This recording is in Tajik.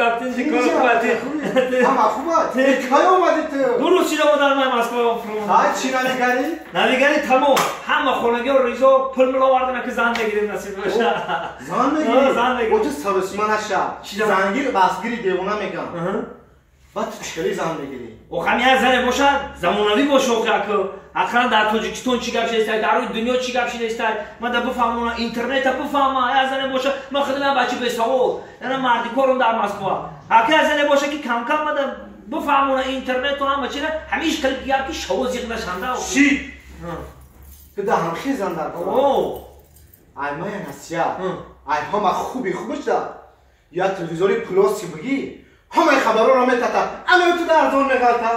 Хуб тинҷи кор хуб. Ҳама хуб аст. Кай омадӣ ту? Дуруст шид омадан ман Москва. Ҳай, чӣ навигарӣ? Навигарӣ тамом. Ҳама хонагиҳо ризо пул миловардем, ки зан мегирем, насиб боша. Зан мегирӣ? Зан мегирем. Оҷа саросима наша. Зангир басгири девона мегам. Баъд ту чӣ хеле зан мегирӣ? Охам як зане боша, замонавӣ боша, охи аку. Ақаллан дар Тоҷикистон чӣ гап шидастай, дар рӯи дунё чӣ гап шидастай, ман да бифаҳмона, интернета бифаҳма. Як зане боша, ман худам як бачи бесавод, яна мардикорам дар Москва. Ака як зане боша, ки камкам ман да бифаҳмона интернету ҳама чира, ҳамиш қилиб гап, ки шаво зиқ нашанда. Шид. Ту да ҳамхи зан дар кор. Ай мая насиҳат. Ай ҳама хуби хубаш да. Я телевизори плоси бигӣ, ҳамаи хабарҳоро метата, ана ту дар арзон меғалта.